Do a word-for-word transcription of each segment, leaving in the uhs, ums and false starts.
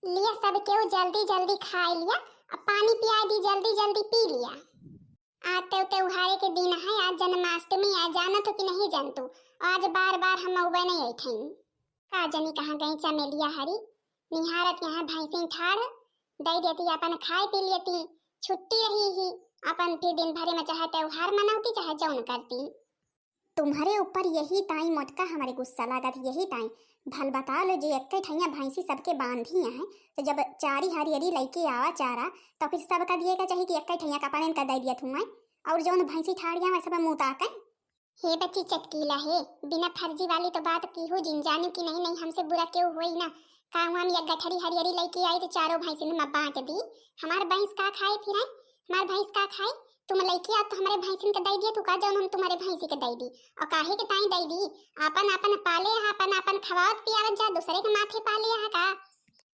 लिया, सब केहू जल्दी जल्दी खाइ लिया, अब पानी पियाइ दी, जल्दी जल्दी पी लिया। आज तो त्योहारे के दिन है, आज जन्माष्टमी है, जानत हो कि नहीं जानतू? आज बार बार हम अउबे नहीं अइठन। का जनी कहाँ गई चमेलिया हरी, निहारत यहाँ भैंसिन ठाड़, दइ देती अपन खाइ पी लेती, छुट्टी रही ही, अपन फिर दिन भरे में चाहे त्योहार मनौती चाहे जौन करती। तुम्हरे ऊपर यही ताई मोटका हमरे गुस्सा लागत, यही ताई। भल बताओ लो, जे एक्के ठैया भैंसी सबके बांधी है, तो जब चारी हरियरी लइके आवा चारा, तो फिर सबका दिए का चाही कि एक्के ठैया का पालन का दइ दिया थुआई, और जौन भैंसी ठाड़िया वै सब मुँह ताकै। हे बच्ची चटकीला हे, बिना फर्जी वाली तो बात कीहू जिन, जानियो कि नहीं, नहीं हमसे बुरा केहू होई ना। का हुआ हम एक गठरी हरियरी लइके आई तो चारों भैंसिन में बांट दी? हमार भैंस का खाए फिर, हैं? हमार भैंस का खाए? तुम लइके आओ तो हमरे भैंसिन के दइ दिया, तू का जौन हम तुम्हरे भैंसी के दइ दी? और काहे के ताई दइ दी? आपन आपन पाले हा, आपन आपन खवावत पियावत जा, दूसरे के माथे पाले हा का?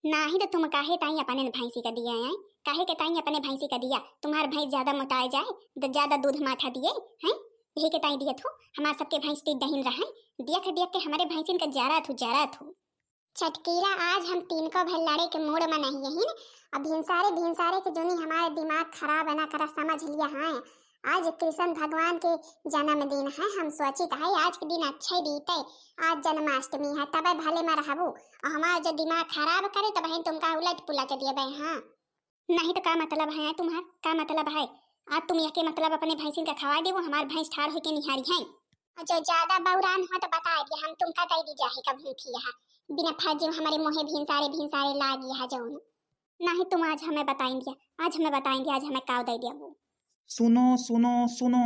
नाही तो तुम काहे ताई अपने भैंसी का दिया हैं? काहे के ताई अपने भैंसी का दिया? तुम्हार भैंस ज्यादा मोटाए जाए, द-, ज्यादा दूध माठा दिए, हैं? यही के ताई दिया थू, हमार सबके भैंस टिड्डहिन रहे, दियख दियख के हमरे भैंसिन का जरा थू, जरा थू। चटकीला, आज हम तीन को भर लड़े के मूड में नहीं यही न। अब भिनसारे भिनसारे के जोनी हमारे दिमाग खराब है ना करा, समझ लिया है। आज कृष्ण भगवान के जन्मदिन है, हम सोचित है आज के दिन अच्छे बीते, आज जन्माष्टमी है, तबे भले में रहबू। और हमार जो दिमाग खराब करे तो बहन तुमका उलट पुलट देबे। हाँ, नहीं तो का मतलब है तुम्हार, का मतलब है? आज तुम यह के मतलब अपने भैंसिन का खवाए देबो, हमार भैंस ठाड़ होके निहारी है। और जो ज्यादा बौरान हो तो बताए दिया, हम तुमका दे दी जाहे का भूखी यहाँ, बिना फर्जी में हमारे मुँहे भिनसारे भिनसारे लागी है जौन। नहीं, तुम आज हमें बताइन दिया, आज हमें बताइन दिया, आज हमें काव दे दिया वो। सुनो, सुनो, सुनो,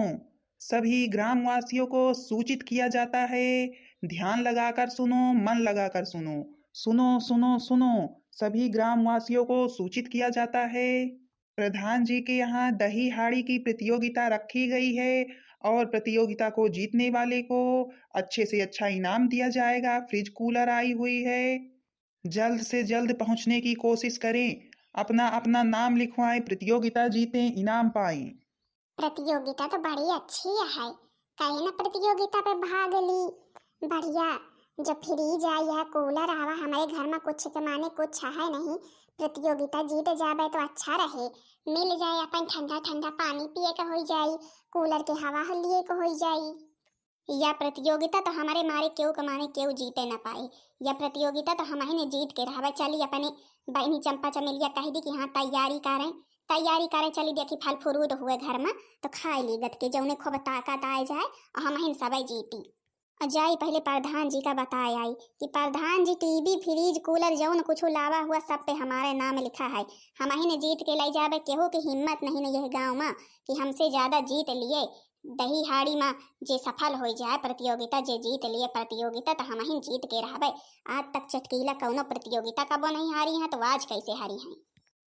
सभी ग्रामवासियों को सूचित किया जाता है। ध्यान लगाकर सुनो, मन लगाकर सुनो। सुनो, सुनो, सुनो, सभी ग्रामवासियों को सूचित किया जाता है। प्रधान जी के यहाँ दही हाड़ी की प्रतियोगिता रखी गई है और प्रतियोगिता को जीतने वाले को अच्छे से अच्छा इनाम दिया जाएगा। फ्रिज कूलर आई हुई है, जल्द से जल्द पहुँचने की कोशिश करें, अपना अपना नाम लिखवाएं, प्रतियोगिता जीतें, इनाम पाएं। प्रतियोगिता तो बड़ी अच्छी है, काहे ना प्रतियोगिता पे भाग ली। बढ़िया, जो फ्रिज आई है, कूलर आवा, हमारे घर में कुछ के माने कुछ है नहीं, प्रतियोगिता जीत जाबे तो अच्छा रहे, मिल जाए अपन ठंडा ठंडा पानी पिए के होई जाई, कूलर के हवा लिए के होई जाई। या प्रतियोगिता तो हमारे मारे केहू के माने केहू जीते न पाए, या प्रतियोगिता तो हमही ने जीत के रहबे। चली अपने बहनी चंपा चमेलिया कह दी कि हाँ तैयारी करें, तैयारी करें, चली देखी फल फ्रूट हुए घर में तो खाए ली गत के, जौने खूब ताकत आए जाए और हमहिन सबे जीती। और जाई पहले प्रधान जी का बताए आई कि प्रधान जी टीवी फ्रिज कूलर जौन कुछ लावा हुआ सब पे हमारे नाम लिखा है, हमही ने जीत के ले जाबे, केहू के हिम्मत नहीं न यह गाँव में कि हमसे ज्यादा जीत लिए। दही हाड़ी में जे सफल हो जाए प्रतियोगिता, जे जीत लिए प्रतियोगिता, तो हमहिन जीत के रहबे। आज तक चटकीला कौनो प्रतियोगिता कबो नहीं हारी हैं, तो आज कैसे हारी हैं?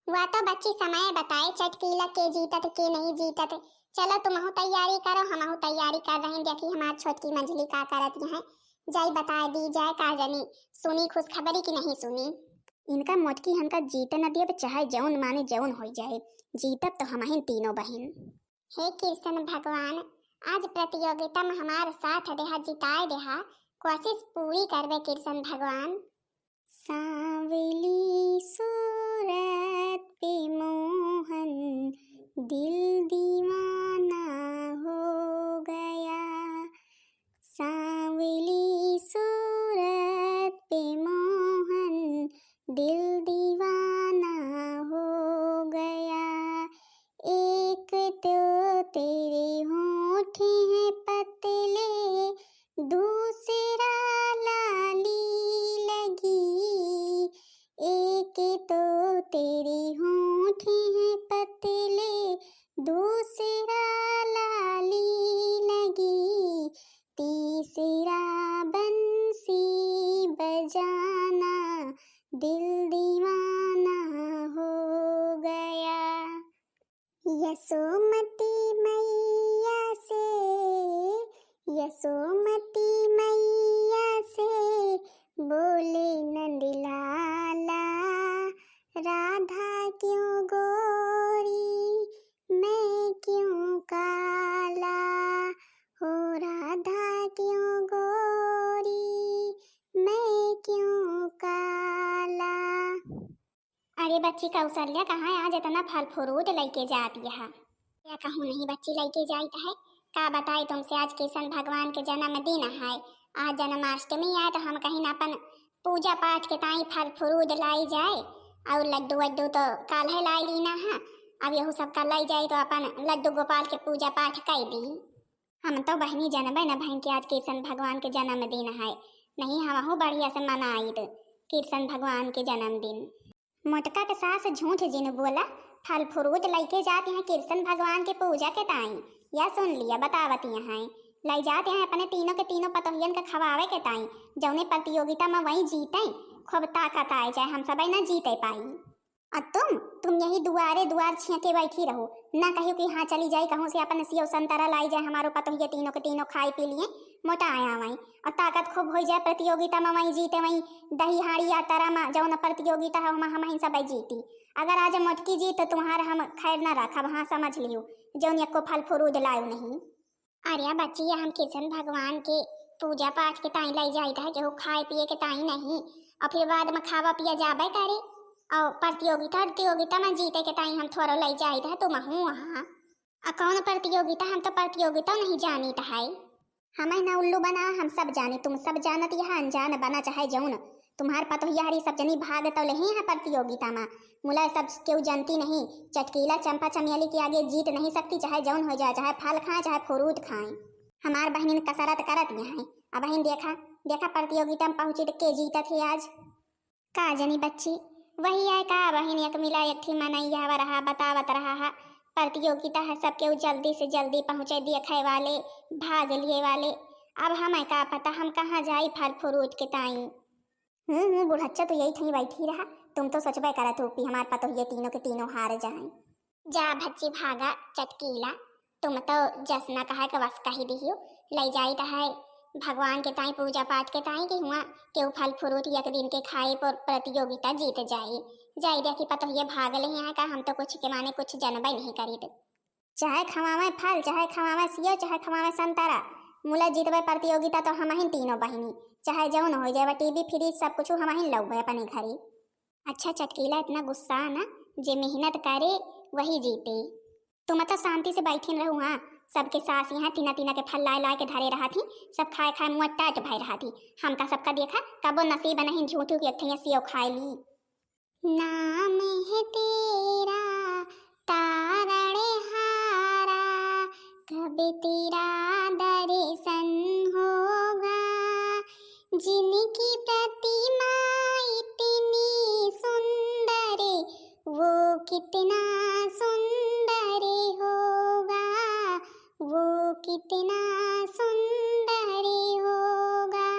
वह तो बच्ची समय बताए, चटकीला के जीतत के नहीं जीतत। चलो तुमहू तैयारी करो, हमहू तैयारी कर रहे हैं, देखी हमार छोटकी मंझली का करत हैं, जाई बताए दी जाए का जनी सुनी खुशखबरी कि नहीं सुनी। इनका मोटकी हमका जीते न दियब, चाहे जौन माने जौन हो जाए, जीतब तो हमहिन तीनों बहिन। हे कृष्ण भगवान, आज प्रतियोगिता में हमार साथ देहा, जिताए देहा, कोशिश पूरी करबे कृष्ण भगवान। सांवली सूरत पे मोहन दिल दीवाना हो गया, सांवली सूरत पे मोहन दिल दीवाना हो गया। एक तो तेरे होंठ हैं पतले, दूसरा लाली लगी। एक तो तेरे होंठ हैं पतले, दूसरा लाली लगी, तीसरा बंसी बजाना, दिल दीवाना हो गया। यशोमती मैया से, यशोमती मैया से बोले नंद लाला, राधा क्यों गोरी, मैं क्यों काला, हो राधा क्यों गोरी, मैं क्यों काला। अरे बच्ची कौशल्या, कहाँ आज इतना फल फ्रूट लइके जाती है? या कहूँ नहीं बच्ची लइके जाइत है, का बताई तुमसे, आज कृष्ण भगवान के जन्मदिन है, आज जन्माष्टमी है, तो हम कहीं अपन पूजा पाठ के ताई फल फ्रूट लाई जाए, और लड्डू वड्डू तो काल्हे लाई लीना है, अब यहू सब का लाई जाए तो अपन लड्डू गोपाल के पूजा पाठ कर दी। हम तो बहिनी जनबे न भइन कि आज कृष्ण भगवान के जन्मदिन है, नहीं हमहू बढ़िया से मनाइत कृष्ण भगवान के जन्मदिन। मोटका के सास झूठ जिन बोला, फल फ्रूट लइके जात हैं कृष्ण भगवान के पूजा के ताई। या सुन लिया, बतावत हैं, लइ जात हैं अपने तीनों के तीनों पतोहियन के खवावे के ताई, जौने प्रतियोगिता में वही जीते, खूब ताकत आए, चाहे हम सब न जीते पाई। और तुम, तुम यही दुआरे दुआर छिया के बैठी रहो, ना कहियो कि हाँ चली जाई कहूँ से अपन सियो संतरा लाई जाए, हमारो पतोहिया तीनों के तीनों खाए पी लिए, मोटा आया वहीं, और ताकत खूब हो जाए प्रतियोगिता में, वहीं जीते, वहीं दही हाड़ी यात्रा में जौन प्रतियोगिता है, हम हम सब जीती। अगर आज मोटकी जीत तो तुम्हार हम खैर ना रखब, हाँ समझ लियो, जौन एको फल फ्रूट लायो नहीं। अरे बच्ची, हम कृष्ण भगवान के पूजा पाठ के ताई लई जाइत है, केहू खाए पिए के ताई नहीं, और फिर बाद में खावा पिया जाबे करे, और प्रतियोगिता प्रतियोगिता में जीते के ताई हम थोड़ो लई जाइत है, तुम हूँ वहाँ। आ कौन प्रतियोगिता, हम तो प्रतियोगिता नहीं जानित है। हमें ना उल्लू बना, हम सब जानी, तुम सब जानत यह अनजान बना चाहे जौन। तुम्हार पतोहिया हरी सब जनी भाग तो लेही है प्रतियोगिता में, मुला सब केहू जानती नहीं। चटकीला चंपा चमेली के आगे जीत नहीं सकती, चाहे जौन हो जाए, चाहे फल खाए, चाहे फ्रूट खाए। हमार बहिन कसरत करत यहाँ है, अब बहिन देखा, देखा प्रतियोगिता में पहुँची तो के जीतत है आज। का जनी बच्ची, वही है का बहिन, एक मिला एक ठी मनैया रहा, बतावत रहा है, प्रतियोगिता है, सब केहू जल्दी से जल्दी पहुँचे, देखे वाले, भाग लिए वाले। अब हमें का पता, हम कहाँ जाई फल फ्रूट के ताई। हूँ हूँ, बुढ़च्चा तो यही ठही बैठी रहा, तुम तो सोचबे करत हो कि हमार पतोहिए तीनों के तीनों हार जाए। जा भच्ची भागा चटकीला, तुम तो जसना कहा के वस कही दिहियो, लई जाइत है भगवान के ताई पूजा पाठ के ताई कि हुआ केहू फल फ्रूट एक दिन के खाए पर प्रतियोगिता जीत जाए। जाई देखी पतोहिए भाग ले यहाँ का, हम तो कुछ के माने कुछ जनबे नहीं करीत। चाहे खवावे फल, चाहे खवावे सेव, चाहे खवावे संतरा, मुला जीतबे प्रतियोगिता तो हमहिन तीनों बहिनी, चाहे जौन हो जाए, टीवी फ्रिज सब कुछ हमहिन लउबे अपने घरे। अच्छा चटकीला, इतना गुस्सा ना, जे मेहनत करे वही जीते। तुम तो शांति से बैठिन रहू, हाँ, सबके सास यहाँ तीना तीना के फल लाए लाए के धरे रहा थी, सब खाए खाए मुँह टाट भय रहा थी। हमका सबका देखा, कबो नसीब नहीं झूठू की एक ठैया सेव खाए ली। नाम है तेरा तारणहारा, कब तेरा दर्शन होगा, जिनकी प्रतिमा इतनी सुंदर, वो कितना सुंदर होगा, वो कितना सुंदर होगा।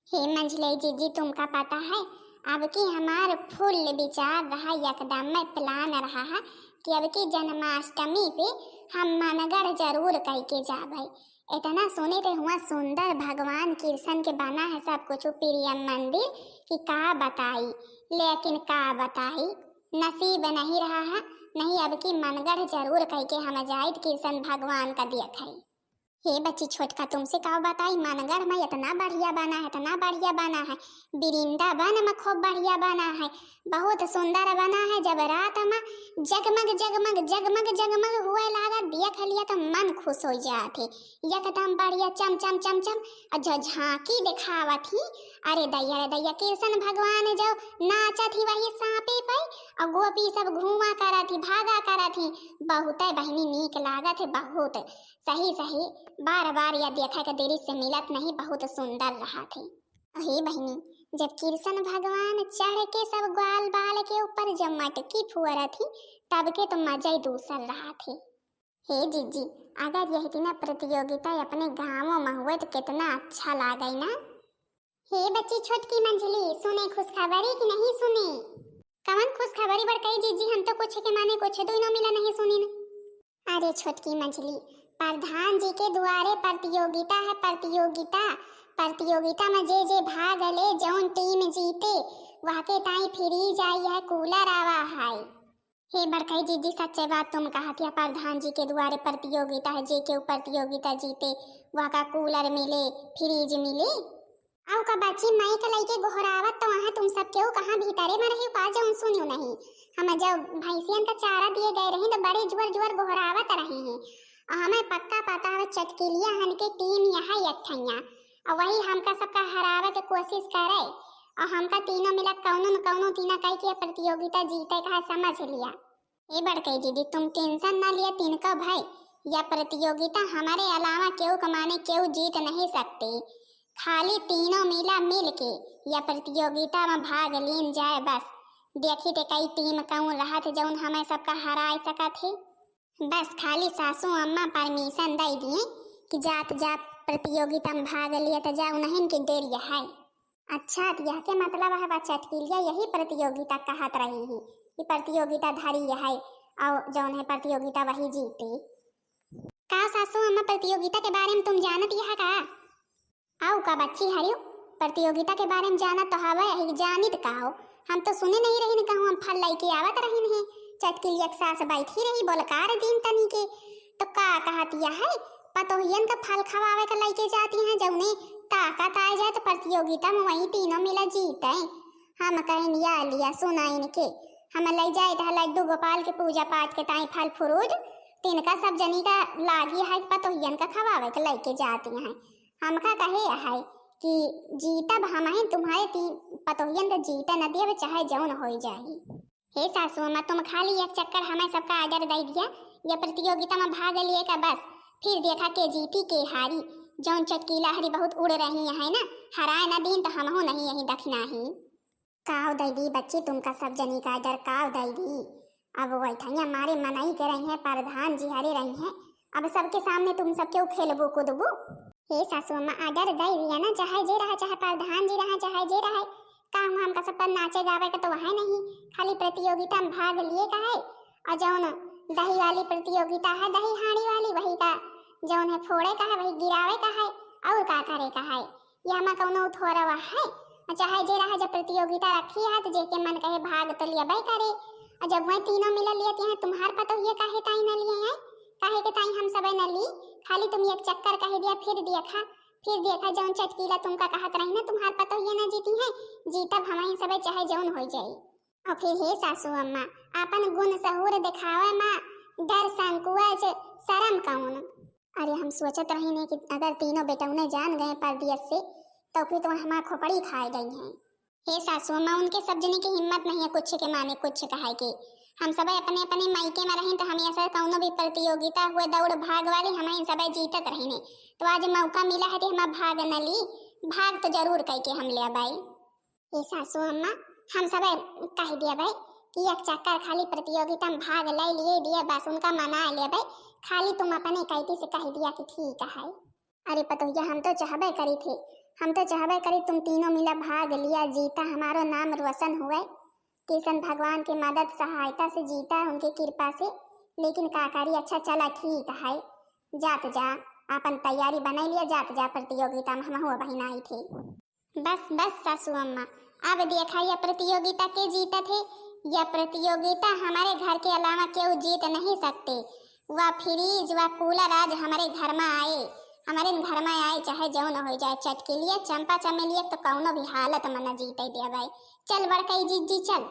हे मंझले जीजी, तुमका पता है, अब की हमार फुल विचार रहा, एकदम में प्लान रहा है कि अब की जन्माष्टमी पे हम मनगढ़ जरूर कई के जाबे। इतना सुने थे हुआ सुंदर भगवान कृष्ण के बना है सब कुछ प्रिय मंदिर कि का बताई, लेकिन का बताई, नसीब नहीं रहा है, नहीं अब की मनगढ़ जरूर कई के हम जाइत कृष्ण भगवान का देखे। हे बच्ची छोटका, तुमसे का बताई, मनगढ़ में इतना बढ़िया बना है, इतना बढ़िया बना है, वृंदावन में खूब बढ़िया बना है, बहुत सुंदर बना है। जब रात में जगमग जगमग जगमग जगमग हुए लागा, देख लिया तो मन खुश हो जात है, एकदम बढ़िया चम चम चम चम। और जो झांकी दिखावत ही, अरे दैया रे दैया, कृष्ण भगवान जो नाचत ही वही सांपी पे, और गोपी सब घूमा करत ही, भागा करत ही, बहुते बहिनी नीक लागत है, बहुत। सही सही, बार बार यह देखे के दृश्य मिलत नहीं, बहुत सुंदर रहा थे। हे बहिनी, जब कृष्ण भगवान चढ़ के सब ग्वाल बाल के ऊपर जब मटकी फुअरत ही, तब के तो मजा ही दूसर रहा थे। हे जीजी, अगर यह दिना प्रतियोगिता अपने गाँवों में हुए तो कितना अच्छा लागे ना। हे बच्ची छोटकी मंझली, सुने खुशखबरी कि नहीं सुने? कवन खुशखबरी बड़कई जीजी, हम तो कुछ के माने कुछ दुइनो मिला नहीं सुनिन। अरे छोटकी मंझली, प्रधान जी के दुआरे प्रतियोगिता है, प्रतियोगिता। प्रतियोगिता में जे जे भाग ले, जौन टीम जीते, वह के ताई फ्रिज आई है, कूलर आवा है। हे बड़कई जीजी, सच्चे बात तुम कहत हिया, प्रधान जी के दुआरे प्रतियोगिता है, जे केहू प्रतियोगिता जीते, वह का कूलर मिले, फ्रिज मिले। अउ का बच्ची, माई के लइके गोहरावत तो वहाँ तुम सब केहू कहाँ भीतरे में रही का, जउन सुनियो नहीं? हम जब भैंसियन का चारा दिए गए रही तो बड़े जुअर जुअर गोहरावत रही हैं। अउ हमें पक्का पता है चटकिलिया हन के टीम यह एक ठैया, अउ वही हमका सबका हरावे के कोशिश करे, अउ हमका तीनों मिला कौनो न कौनो तीना कह के प्रतियोगिता जीते का समझ लिया। ए बड़कई दीदी, तुम टेंशन ना लिया, तिनका भाई, या प्रतियोगिता हमारे अलावा केहू के माने केहू जीत नहीं सकते। खाली तीनों मिला मिल के या प्रतियोगिता में भाग लीन जाए बस। देखी ते कई टीम कौन रहत जौन हमें सबका हराए सकत है। बस खाली सासू अम्मा परमिशन दे दिए कि जात जात प्रतियोगिता में भाग लिए तो जा, उन्हीं की देर यह है। अच्छा, त यह के मतलब है बा चटकिलिया यही प्रतियोगिता कहत रही ही कि प्रतियोगिता धरी है और जौन है प्रतियोगिता वही जीती। का सासू अम्मा, प्रतियोगिता के बारे में तुम जानत यह का? अउ का बच्ची हरियो, प्रतियोगिता के बारे में जानत तो हवे ही, जानित का हो? हम तो सुने नहीं रहिन कहूँ हम फल लइके आवत रहिन है। चटकिलिया के सास बैठी रही बोलकार दिन तनी के तो का कहत यह है, पतोहियन का फल खवावे का लइके जाती हैं, जौने ताकत आ जाए तो प्रतियोगिता में वही तीनों मिला जीते। हम कहिन या लिया सुना इनके, हम लइ जाए तो लड्डू गोपाल के पूजा पाठ के ताई फल फ्रूट, तिनका सब जनी का लागी है पतोहियन का खवावे के लइके जाती हैं। हमका कहे है कि जीतब हम हैं तुम्हारे तीन पतोहियन का जीते न दियब चाहे जौन होई जाही। हे सासू अम्मा, तुम खाली एक चक्कर हमें सबका आर्डर दे दिया, या प्रतियोगिता में भाग लिए का बस, फिर देखा के जीती के हारी। जौन चटकीला हरी बहुत उड़ रही है ना, हराए ना दीन तो हमहू नहीं यही दखना ही। काव दे दी बच्ची, तुमका सब जनी का आर्डर काव दे दी। अब वैठैया मारे मनई के रही है, प्रधान जी हरे रही है, अब सबके सामने तुम सब क्यों खेलबू कूदबू? हे सासू अम्मा, आर्डर दे दिया ना, चाहे जे रहा, चाहे प्रधान जी रहा, चाहे जे रहा, का हुआ हमका सब पर नाचे गावे के तो वह नहीं, खाली प्रतियोगिता में भाग लिए का है। और जौन दही वाली प्रतियोगिता है, दही हांडी वाली, वही का जौन है फोड़े का है, वही गिरावे का है, और का करे का है, ये हमा कौनो थोड़ा वह है। और चाहे जे रहा, जब प्रतियोगिता रखी है तो जेके मन कहे भाग तो लियबे करे। और जब वह तीनों मिला लिए हैं, तुम्हार पतोहिए काहे ताई न लिए हैं, काहे के ताई हम सबे न ली, खाली तुम एक चक्कर कह दिया, फिर देखा, फिर देखा जौन चटकीला तुमका कहत रही ना, तुम्हार पतोहिए न जीती है, जीतब हमही सबे चाहे जौन हो जाई। और फिर हे सासू अम्मा, आपन गुण सहूर दिखावे मा डर संकोच शरम कौन? अरे हम सोचत रही ने कि अगर तीनों बेटौने जान गए परदेस से तो फिर तो हमार खोपड़ी खाए गई हैं। हे सासू अम्मा, उनके सब जने की हिम्मत नहीं है कुछ के माने कुछ कहे के। हम सबे अपने अपने मायके में रही तो हम ऐसा कौनो भी प्रतियोगिता हुए दौड़ भाग वाली हम इन सबे जीतत रही ने। तो आज मौका मिला है तो हम भाग न ली, भाग तो जरूर कह के हम ले बाई। ए सासू अम्मा, हम सबे कह दिया भाई कि एक चक्कर खाली प्रतियोगिता में भाग ले लिए दिए, बस उनका मना ले भाई, खाली तुम अपने कैदी से कह दिया कि ठीक है। अरे पतोहिया, हम तो चाहबे करी थे, हम तो चाहबे करी तुम तीनों मिला भाग लिया, जीता, हमारो नाम रोशन हुए, किशन भगवान के मदद सहायता से जीता, उनके कृपा से। लेकिन का करी, अच्छा चला ठीक है, जात जा, अपन तैयारी बनाई लिया, जात जा प्रतियोगिता में हम हुआ बहिन आई थे। बस बस सासू अम्मा, अब देखा यह प्रतियोगिता के जीतत है। यह प्रतियोगिता हमारे घर के अलावा केहू जीत नहीं सकते। वह फ्रिज, वह कूलर आज हमारे घर में आए, हमारे घर में आए, चाहे जौन हो जाए, चटकिलिया, चंपा चमेलिया तो कौनो भी हालत में न जीते देवे। चल बड़कई जिज्जी चल।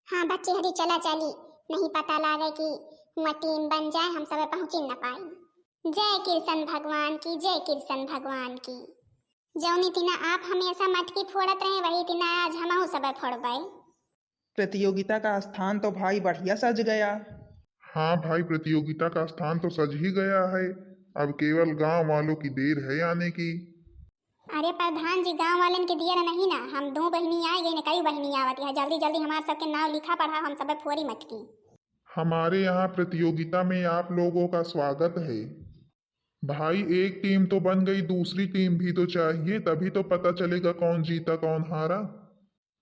हाँ बच्चे हरी चला चली, नहीं पता लागे कि हुआ टीम बन जाए, हम सब पहुँची न पाई। जय कृष्ण भगवान की, जय कृष्ण भगवान की। जौनी तिना आप हमेशा मटकी फोड़त रहे, वही तिना आज हमहू सब फोड़बै। प्रतियोगिता का स्थान तो भाई बढ़िया सज गया। हाँ भाई, प्रतियोगिता का स्थान तो सज ही गया है, अब केवल गांव वालों की देर है आने की। अरे प्रधान जी, गांव वालन की देर नहीं ना, हम दो बहिनी आए गई ने, कई बहिनी आवत है, जल्दी जल्दी हमार सबके नाव लिखा पढ़ा, हम सब फोड़ी मटकी। हमारे यहाँ प्रतियोगिता में आप लोगों का स्वागत है। भाई, एक टीम तो बन गई, दूसरी टीम भी तो चाहिए, तभी तो पता चलेगा कौन जीता कौन हारा।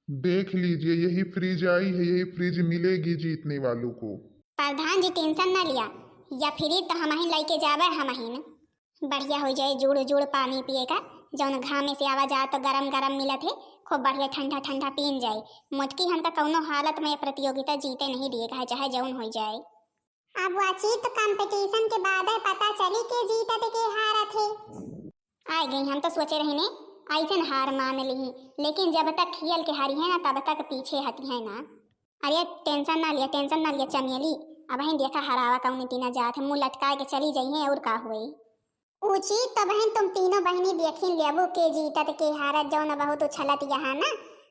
देख लीजिए, यही फ्रिज आई है, यही फ्रिज मिलेगी जीतने वालों को। प्रधान जी टेंशन ना लिया, या फ्रिज तो हम ही लेके जावे, हम ही न। बढ़िया हो जाए, जुड़ जुड़ पानी पिए का, जौन घामे से आवा जा तो गरम गरम मिलत है, खूब बढ़िया ठंडा ठंडा पीन जाए। मोटकी हमका कौनो हालत में प्रतियोगिता जीते नहीं दिए का है, चाहे जौन हो जाए। अब वह चीत कंपटीशन के बाद है पता चली के जीतत के हारत है। आए गई, हम तो सोचे रहे ने अइसन हार मान लिही, लेकिन जब तक खियल के हरिहैं ना, तब तक पीछे हटिहैं ना। अरे टेंशन ना लिया, टेंशन ना लिया चमेली, अबहिन देखा हरावा कौने तीना जात है, मुँह लटकाए के चली जइहैं और का हुए। उचित, तबहिन तुम तीनों बहिनी देखिन लेबू के जीतत के हारत, जौन बहुत उछलत यहाँ ना।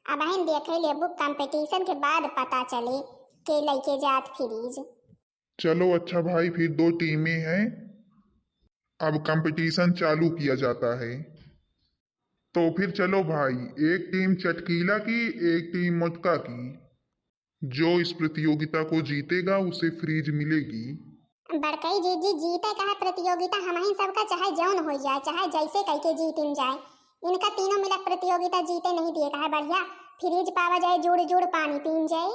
अबहिन देखे लेबू, कंपटीशन के बाद पता चले के लइके जात फ्रिज। चलो अच्छा भाई, फिर दो टीमें हैं, अब कंपटीशन चालू किया जाता है। तो फिर चलो भाई, एक टीम चटकीला की, एक टीम मोटका की। जो इस प्रतियोगिता को जीतेगा, उसे फ्रिज मिलेगी। बड़कई जीजी, जीते का है प्रतियोगिता, हमहिन सबका चाहे जौन हो जाए, चाहे जैसे कह के जीतिन जाए, इनका तीनों मिलक प्रतियोगिता जीते नहीं दिए का है। बढ़िया फ्रिज पावा जाए, जुड़ जुड़ पानी पीन जाए।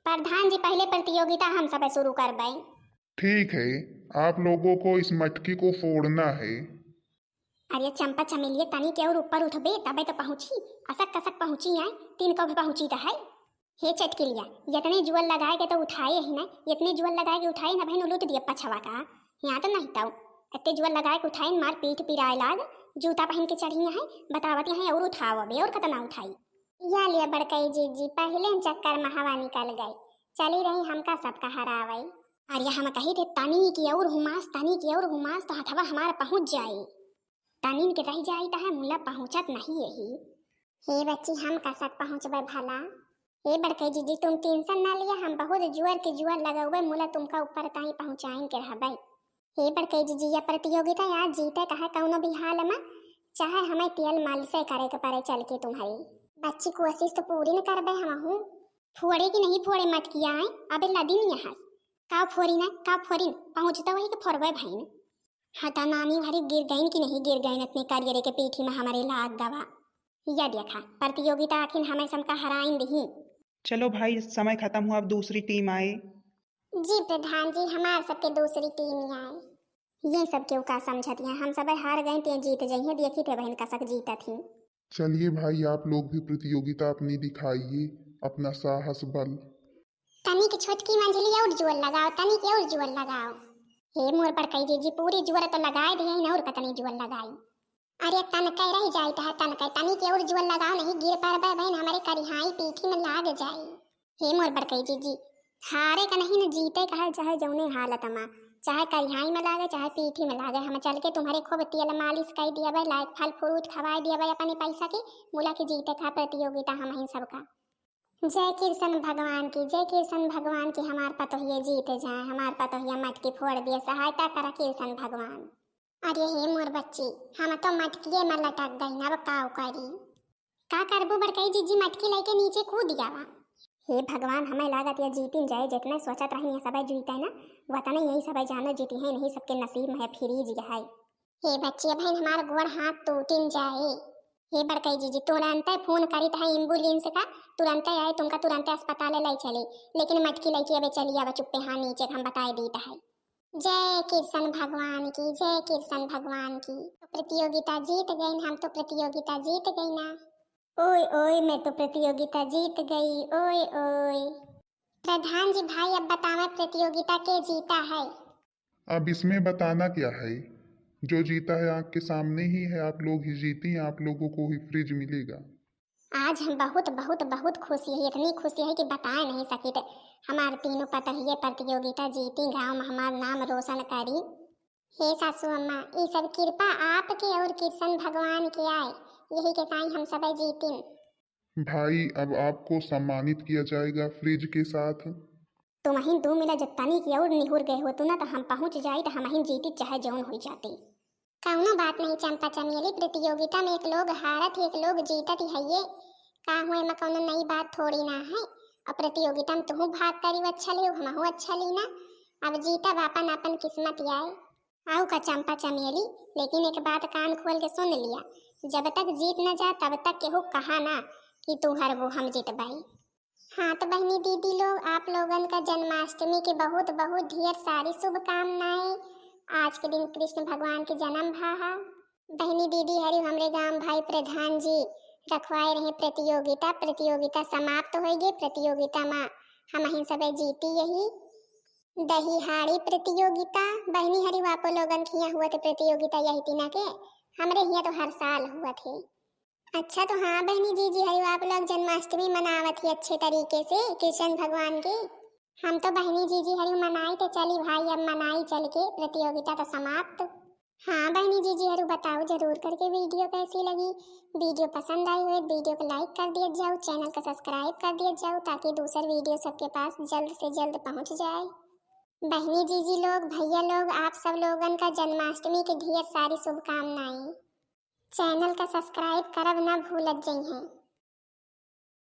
प्रधान जी, पहले प्रतियोगिता हम सब शुरू करबे। ठीक है, आप लोगों को इस मटकी को फोड़ना है। अरे चंपा चमेलिए, तनी के और ऊपर उठबे, तबे तो पहुँची। असक कसक पहुँची आए, तीन को भी पहुँची तो है। हे चटकिलिया, इतने जुअल लगाए के तो उठाए ही ना, इतने जुअल लगाए के उठाए ना बहन, उलूट दिए पछवा का। यहाँ तो नहीं ताऊ, इतने जुअल लगाए के उठाए, मार पीठ पिराए लाग, जूता पहन के चढ़ी है, बतावत है और उठाओ अबे, और कितना उठाई। या लिया बड़कई जीजी, पहले चक्कर में हवा निकल गई, चली रही हमका सबका हरावई। अरे हम कही थे तनी की और हुमास, तनी की और हुमास तो हथवा हमार पहुँच जाए। तनिन के रह जाई त है, मुला पहुँचत नहीं यही। हे बच्ची, हम कसक पहुँचबे भला? हे बड़कई जीजी, तुम टेंशन ना लिया, हम बहुत जुअर के जुअर लगउबे, मुला तुमका ऊपर ताई पहुँचाइन के रहबे। हे बड़कई जीजी, यह प्रतियोगिता आज जीते का है कौनो भी हाल में, चाहे हमें तेल मालिशे करे के पड़े चल के तुम्हारी। बच्ची, कोशिश तो पूरी न करबे हमहू। फोड़े की नहीं फोड़े मत किया है, अबे लदिन यहाँ। का फोरी ना, का फोरिन, पहुँचता वही के फोरबे भइन। हटा नानी, हरी गिर गइन कि नहीं गिर गइन, इतने करियरे के पीठी में हमारे लाग गवा। या देखा, प्रतियोगिता आखिर हमें सबका हराइन दिही। चलो भाई, समय खत्म हुआ, अब दूसरी टीम आए। जी प्रधान जी, हमार सबके दूसरी टीम आए। ये सब क्यों का समझत हैं, हम सब हार गए ते जीत जइहे, देखी थे बहन कसक जीतत ही। चलिए भाई, आप लोग भी प्रतियोगिता अपनी दिखाइए, अपना साहस बल। तनी के छोटकी मंझली और जोर लगाओ, तनी के और जोर लगाओ। हे मोर बड़कई जीजी, पूरी जोर तो लगाए दिए हैं, और कतनी जोर लगाई। अरे तनके रह जाइत है, तनके, तनी के और जोर लगाओ, नहीं गिर पड़बे बहन, हमारे करिहाई पीठी में लाग जाई। हे मोर बड़कई जीजी, हारे का नहीं न जीते का है, चाहे जौने हालत में, चाहे करिहाई में लागे, चाहे पीठी में लागे, हम चल के तुम्हारे खूब तेल मालिश कर दिया भाई, लायक फल फ्रूट खवाए दिया भाई अपने पैसा के, मुला के जीते का प्रतियोगिता हम ही सबका। जय कृष्ण भगवान की, जय कृष्ण भगवान की, हमार पतोहिया जीत जाए, हमार पतोहिया मटकी फोड़ दिए, सहायता करा कृष्ण भगवान। अरे हे मोर बच्ची, हम तो मटकिए में लटक गई, अब काव करी? का करबू बड़कई जीजी, मटकी लेके नीचे कूद गवा। हे भगवान, हमें लागत या जीतिन जाए, जितने सोचत रहनी है सबे जीते ना, वतने यही सबे जानो जीती है, नहीं सबके नसीब में है फ्रिज है। हे बच्ची, अब हमार गोड़ हाथ टूटिन जाए। हे बड़कई जीजी, तुरंते फोन करित है एम्बुलेंस का, तुरंते आए, तुमका तुरंते अस्पताल ले चले, लेकिन मटकी लेके अबे चली आवा चुप्पे, हाँ नीचे हम बताए दीत है। जय कृष्ण भगवान की, जय कृष्ण भगवान की। तो प्रतियोगिता जीत गई, हम तो प्रतियोगिता जीत गई ना। ओए ओए, मैं तो प्रतियोगिता जीत गई, ओए ओए। प्रधान जी भाई, अब बतावे प्रतियोगिता के जीता है? अब इसमें बताना क्या है, जो जीता है आँख के सामने ही है, आप लोग ही जीती हैं, आप लोगों को ही फ्रिज मिलेगा। आज हम बहुत बहुत बहुत खुशी है, इतनी खुशी है कि बताए नहीं सकित। हमार तीनों पतोहिए प्रतियोगिता जीती, गाँव में हमार नाम रोशन करी। हे सासू अम्मा, ई सब कृपा आपके और कृष्ण भगवान के आए, यही के ताई हम सब जीतिन। भाई, अब आपको सम्मानित किया जाएगा फ्रिज के साथ। तुमहिन दू मिला जब तनी की और निहुर गए हो तू ना, तो हम पहुँच जाई तो हमहिन जीती चाहे जौन हो जाती। कौनो बात नहीं चंपा चमेली, प्रतियोगिता में एक लोग हारत ही एक लोग जीतत ही है, ये का हुए में कौनो नई बात थोड़ी ना है। और प्रतियोगिता में तुहू भाग करी अच्छा लियो, हमहू अच्छा ली ना। अब जीतब आपन आपन किस्मत आए। आऊ का चंपा चमेली, लेकिन एक बात कान खोल के सुन लिया, जब तक जीत न जा तब तक केहू कहा ना कि तू हरबो हम जीतबाई। हाँ तो बहनी दीदी लोग, आप लोगन का जन्माष्टमी की बहुत बहुत ढेर सारी शुभकामनाएं। आज के दिन कृष्ण भगवान के जन्म भा हा। बहनी दीदी हरी हमरे गांव भाई प्रधान जी रखवाए रहे प्रतियोगिता, प्रतियोगिता समाप्त हो गई। प्रतियोगिता में हम ही सब जीती यही दही हाड़ी प्रतियोगिता। बहनी हरी वापो लोगन के यहाँ हुआ थे प्रतियोगिता यही तीना के, हमरे यहाँ तो हर साल हुआ थे। अच्छा तो हाँ बहिनी जीजी हरियो, आप लोग जन्माष्टमी मनावत ही अच्छे तरीके से कृष्ण भगवान के। हम तो बहिनी जीजी हरियो मनाई तो चली भाई, अब मनाई चल के, प्रतियोगिता तो समाप्त। हाँ बहिनी जीजी हरियो बताओ जरूर करके वीडियो कैसी लगी। वीडियो पसंद आई हुई वीडियो को लाइक कर दिया जाओ, चैनल का सब्सक्राइब कर दिया जाओ ताकि दूसर वीडियो सबके पास जल्द से जल्द पहुँच जाए। बहिनी जीजी लोग, भैया लोग, आप सब लोगन का जन्माष्टमी के ढेर सारी शुभकामनाएं। चैनल का सब्सक्राइब करब ना भूलत जइहें।